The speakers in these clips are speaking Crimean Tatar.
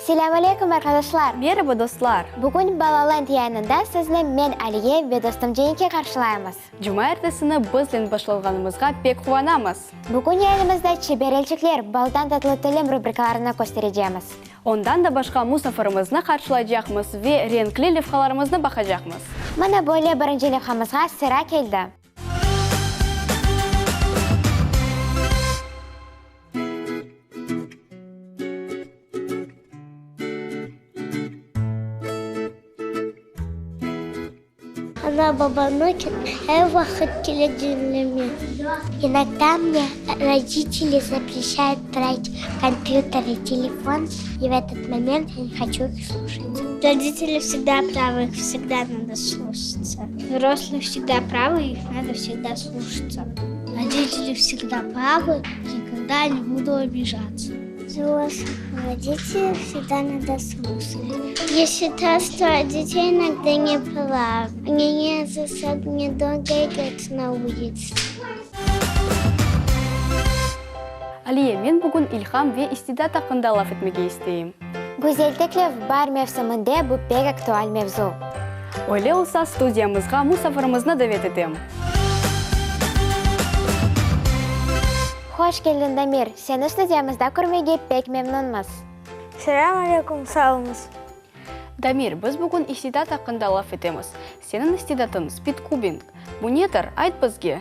Selâm aleyküm, arqadaşlar! Meraba, dostlar! Bugün Balaland yayınında sizni men, Aliye, ve dostum Cenike qarşılaymız. Cumaertesini biznen başlalğanımızğa pek quvanamız. Bugün yayınımızda Çeber elçikler, Baldan tatlı tilim rubrikalarını kösterecemiz. Ondan da başqa musafirimizni qarşılaycaqmız ve renkli levhalarımıznı baqacaqmız. Mına böyle birinci levhamızğa sıra keldi. Ana-babanı er vaqıt kele diñleme. İnogda mne roditeli zapreşayut brat kompyuter i telefon, i v etot moment ya ne hoçu ih sluşat. Roditeli vsegda pravı, ih vsegda nado sluşatsa. Vzroslye vsegda pravı, ih nado vsegda sluşatsa. Roditeli vsegda pravı, nikogda ne budu obijatsa. Vzroslых roditeley vsegda nado sluşat. Ya şçitаю, çto roditeli inogda ne pravı. Oni ne razreşayut mne dolgo igrat na ulitse. Aliye, men bugün ilham ve istidat aqqında laf etmege isteyim. Güzel teklif, baar mevsiminde bu pek aktual mevzu. Öyle olsa, studiyamızğa musafirimizni davet etem. Hoş keldiñ, Damir! Seni studiyamızda körmege pek memnunmız. Selâm aleyküm, sağ oluñız. Damir, biz bugün istidat aqqında laf etemiz. Seniñ istidatıñ, spidkubing. Bu nedir? Ayt bizge.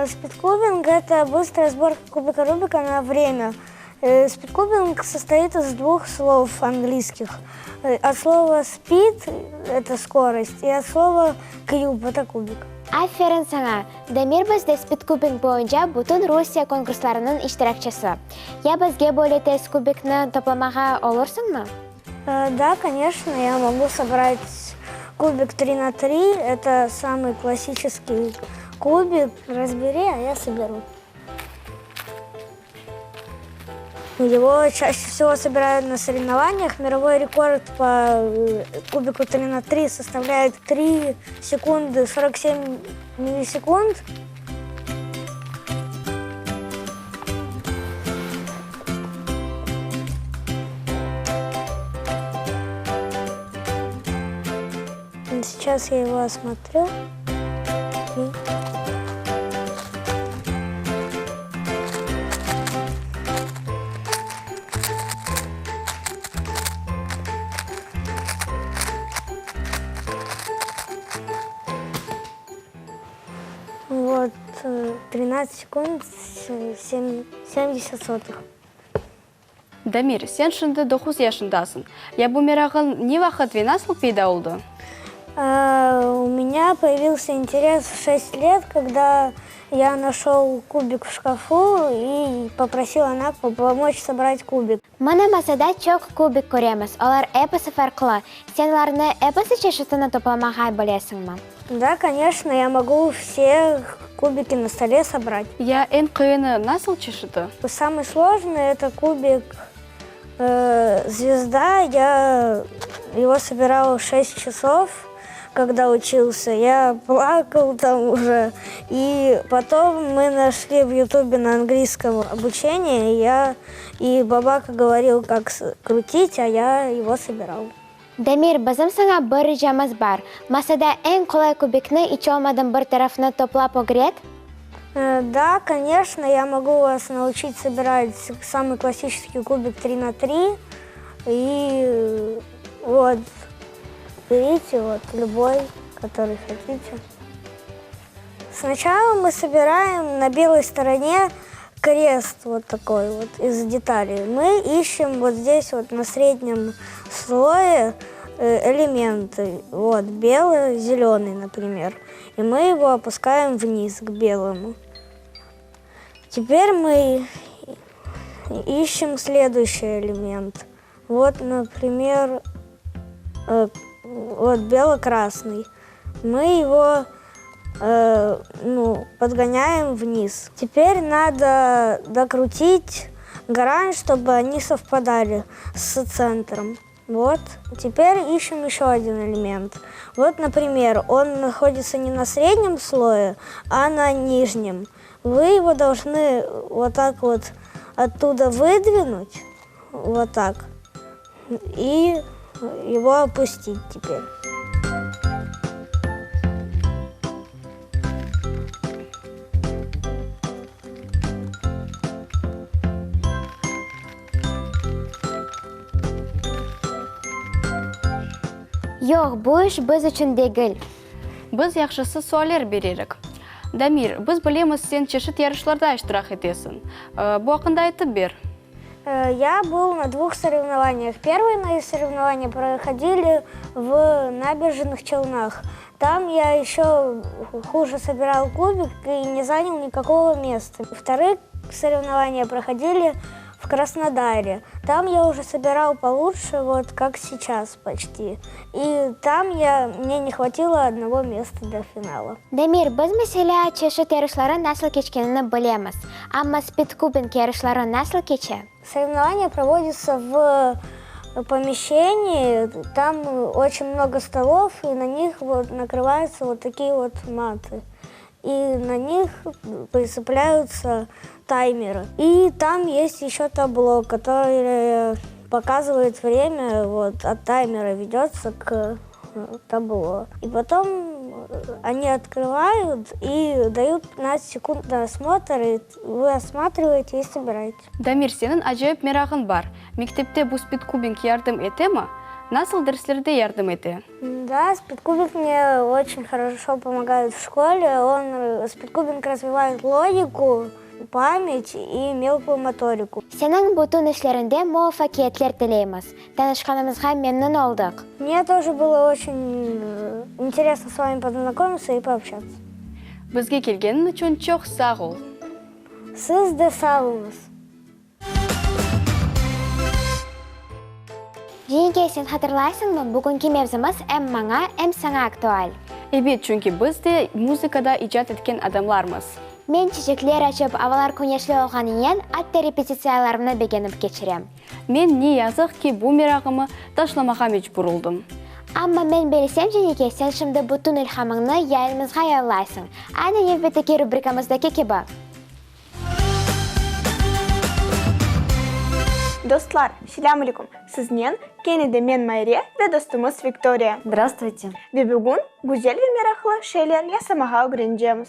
Spidkubing, eto bıstrая sborka kubika Рубика на время. Спидкубинг состоит из двух слов английских. От слова speed, это скорость, и от слова cube, это кубик. Aferin saña! Damir bizde spidkubing boyunca bütün Rusiye konkurslarınıñ iştirakçisi. Ya bizge böyle tez kubikni toplamağa olursıñmı? Da, koneçno, ya mogu sobrat kubik tri na tri, eto samıy klassiçeskiy kubik. Razberi, a ya soberu. Ego çaşçe vsego sobirayut na sorevnovaniyah. Mirovoy rekord po kubiku tri na tri sostavlâet tri sekundı 47 millisekund. Seyças ya ego osmotrü. Вот, 13 sekund 70 sotых. Damir, sen şimdi doquz yaşındasıñ. Ya bu merağıñ ne vaqıt ve nasıl peyda oldı? U menya poyavilsâ interes v şest let, kogda ya naşol kubik v şkafu i poprosil ana pomoç sobrat kubik. Mına masada çoq kubik köremiz, olar episi farqlı. Sen olarnı episi çeşitini toplamağa bilesiñmi? Da, koneçno, ya mogu vse kubiki na stole sobrat. Ya eñ qıyını nasıl çeşiti? Samıy slojnıy, eto kubik Zvezda, ya ego sobiral şest çasov, kogda uçilsâ, ya plakal tam uje, i potom mı našli v yutubе na angliyskom obuçeniye, ya i babaka govoril, kak krutit, a ya ego sobiral. Damir, bizim saña bir ricamız bar. Masada eñ qolay kubikni iç olmadım bir tarafını toplap ögret. Da, koneçno, ya mogu vas nauçit sobirat samıy klassiçeskiy kubik tri na tri. I vot, berite, vot, lüboy, kotoryy hotite. Snaçala mı sobiraem na beloy storone krest vot takoy vot iz detaley. Mı işçem vot zdes vot na srednem sloye elementı, vot belıy, zelenıy, naprimer, i mı ego opuskaem vniz k belomu. Teper mı işçem sleduyuşiy element. Vot, naprimer, vot belo-krasnıy. Mı ego, nu, podgonâem vniz. Teper nado dokrutit gran, çtobı oni sovpadali s tsentrom. Vot. Teper işçem eşço odin element. Vot, naprimer, on nahoditsâ ne na srednem sloye, a na nijnem. Vı ego dolžnı vot tak vot ottuda vıdvinut, vot tak. И его опустить теперь. Yoq, bu iş biz içün degil. Biz yahşısı sualler bererik. Damir, biz bilemiz, sen çeşit yarışlarda iştirak etesiñ. Bu aqqında aytıp ber. Я был на двух соревнованиях. Первые мои соревнования проходили в Набережных Челнах. Там я еще хуже собирал кубик и не занял никакого места. Вторые соревнования проходили в Краснодаре. Там я уже собирал получше, вот как сейчас почти. И там я, мне не хватило одного места до финала. Damir, biz, meselâ, çeşit yarışları nasıl keçkenini bilemiz. Amma spidkubing yarışları nasıl keçe? Соревнования проводятся в помещении, там очень много столов, и на них вот накрываются вот такие вот маты. И на них прицепляются таймеры. И там есть еще табло, которое показывает время, вот, от таймера ведется к табло. И потом они открывают и дают 15 секунд на осмотр, и вы осматриваете и собираете. Damir, seniñ acayip merağıñ bar. Mektepte bu spidkubing yardım etemi? Nasıl derslerde yardım ete? Да, спидкубик мне очень хорошо помогает в школе. Он, спидкубинг развивает логику, память и мелкую моторику. Seniñ bütün işleriñde muvafaqiyetler tileymiz. Tanışqanımızğa memnün oldıq. Мне тоже было очень интересно с вами познакомиться и пообщаться. Bizge kelgeniñ içün çoq sağ ol. Siz de sağ oluñız. Cenike, sen hatırlaysıñmı, bugünki mevzumız em maña, em saña aktual. Ebet, çünki biz de muzıkada icat etken adamlarmız. Men çiçekler açıp, avalar küneşli olğanınen, atta repetitsiyalarımnı begenip keçirem. Men, ne yazıq ki, bu merağımı taşlamağa mecbur oldım. Amma men bilsem, Cenike, sen şimdi bütün ilhamıñnı yayınımızğa yollaysıñ. Aynı nevbetteki rubrikamızdaki kibi. Dostlar, selâm aleyküm! Siznen kene de men Mayre ve dostumız Viktoriya. Zdravstvuyte! Ve bugün güzel ve meraqlı şeyler yasamağa ögrenecemiz.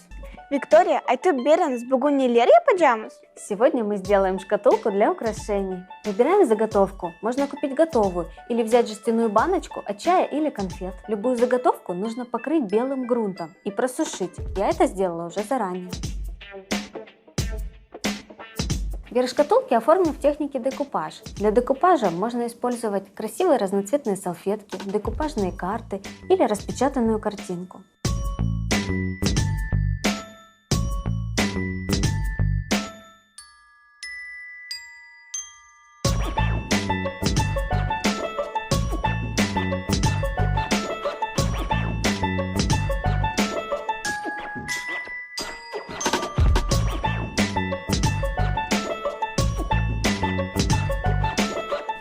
Viktoriya, aytıp beriñiz, bugün neler yapacamız? Сегодня мы сделаем шкатулку для украшений. Выбираем заготовку. Можно купить готовую или взять жестяную баночку от чая или конфет. Любую заготовку нужно покрыть белым грунтом и просушить. Я это сделала уже заранее. Верх шкатулки оформим в технике декупаж. Для декупажа можно использовать красивые разноцветные салфетки, декупажные карты или распечатанную картинку.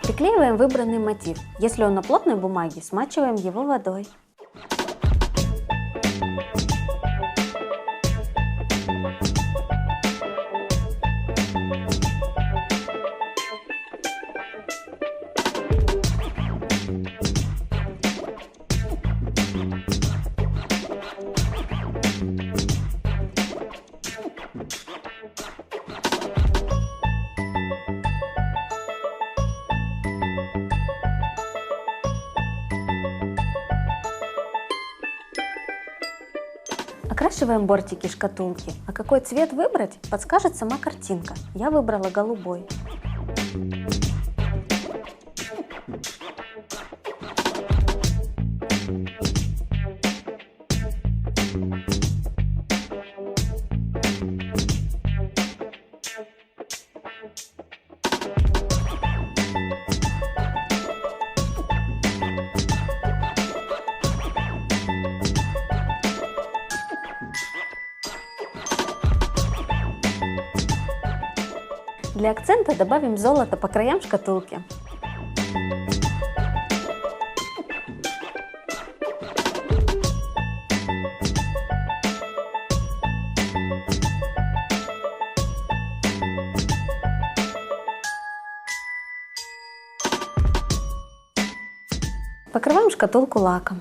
Приклеиваем выбранный мотив. Если он на плотной бумаге, смачиваем его водой. Окрашиваем бортики шкатулки. А какой цвет выбрать, подскажет сама картинка. Я выбрала голубой. Для акцента добавим золото по краям шкатулки. Покрываем шкатулку лаком.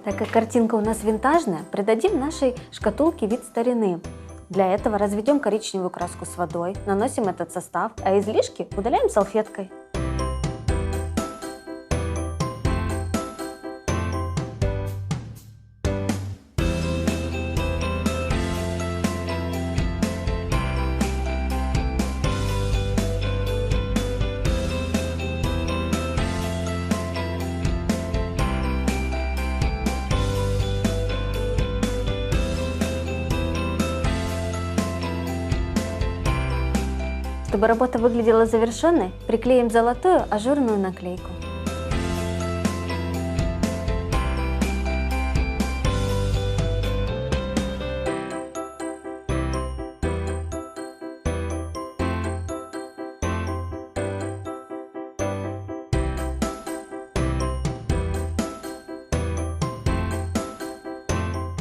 Так как картинка у нас винтажная, придадим нашей шкатулке вид старины. Для этого разведем коричневую краску с водой, наносим этот состав, а излишки удаляем салфеткой. Чтобы работа выглядела завершенной, приклеим золотую ажурную наклейку.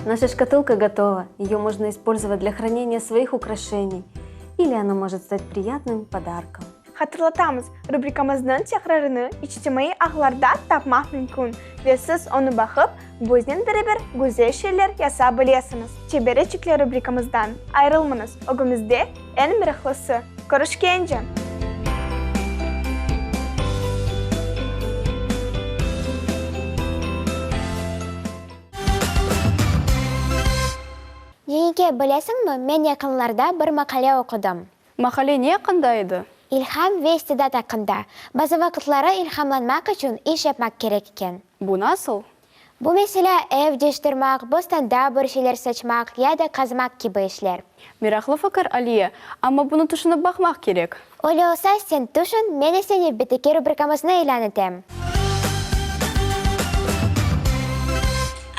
Наша шкатулка готова. Ее можно использовать для хранения своих украшений. Или она может стать приятным подарком. Hatırlatamız, rubrikamıznıñ tekrarını içtimaiy ağlarda tapmaq mümkün ve siz onı baqıp, biznen beraber güzel şeyler yasa bilesiñiz. Çebereçikler rubrikamızdan ayırılmañız, ögümizde eñ meraqlısı. Körüşkence! Cenike, bilesiñmi, men yaqınlarda bir maqale oqudım. Maqale ne aqqında edi? İlham ve istidat aqqında. Bazı vaqıtları ilhamlanmaq içün iş yapmaq kerek eken. Bu nasıl? Bu, meselâ, ev cıyıştırmaq, bostanda bir şeyler saçmaq ya da qazmaq kibi işler. Meraqlı fikir, Aliye, amma bunı tüşünip baqmaq kerek. Öyle olsa, sen tüşün, men ise nevbetteki rubrikamıznı ilân etem.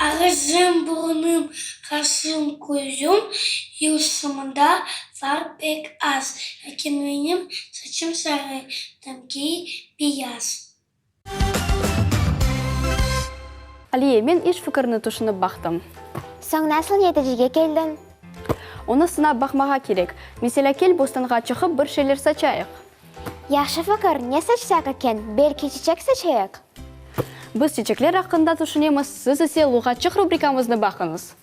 Ağızım, burnum, qaşım, közüm, Yusumda farq pek az, Lâkin menim saçım sarı, Tamki beyaz. Aliye, men iş fikirini tüşünip baqtım. Soñ nasıl neticege keldiñ? Onı sınap baqmağa kerek. Meselâ, kel bostanğa çıqıp bir şeyler saçayıq. Yahşı fikir, ne saçsaq eken, belki çiçek saçayıq? Biz çiçekler aqqında tüşünemiz, siz ise Luğatçıq rubrikamıznı baqıñız.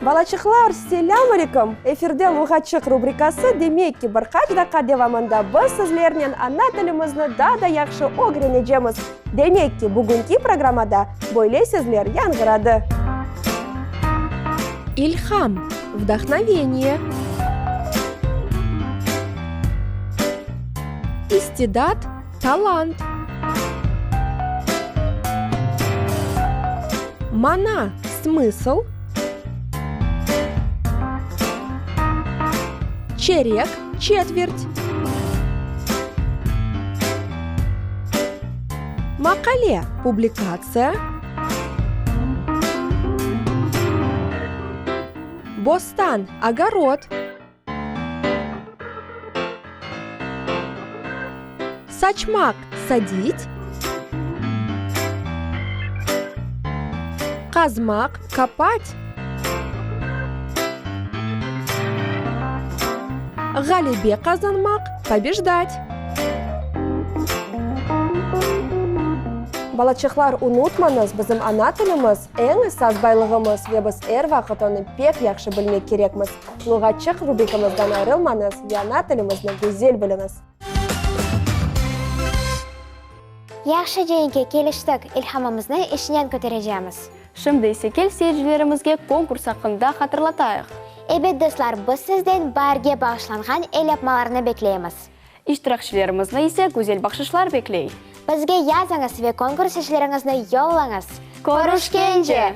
Balaçıqlar, selâm aleyküm! Efirde Luğatçıq rubrikası, demek ki, bir qaç daqqa devamında biz sizlernen ana tilimizni daa da yahşı ögrenecemiz. Demek ki, bugünki programmada böyle sözler yañğıradı. İlham, vdahnoveniye. İstidat, talant. Mana, smısl. Çerek, çetvert. Maqale, publikatsiya. Bostan, ogorod. Saçmaq, sadit. Qazmaq, kopat. Ğalebe qazanmaq, pobejdat. Balaçıqlar, unutmañız, bizim ana tilimiz, eñ esas baylığımız ve biz er vaqıt onı pek yahşı bilmek kerekmiz. Luğatçıq rubrikamızdan ayrılmañız ve ana tilimizni güzel biliñiz! Yahşı, Cenike, keliştik, ilhamımıznı işnen köterecemiz. Şimdi ise kel seyircilerimizge konkurs aqqında hatırlatayıq. Ebet, dostlar, biz sizden baarge bağışlanğan elyapmalarnı bekleymiz. İştirakçilerimizni ise güzel bahşışlar bekley. Bizge yazıñız ve konkurs işleriñizni yollañız. Körüşkence!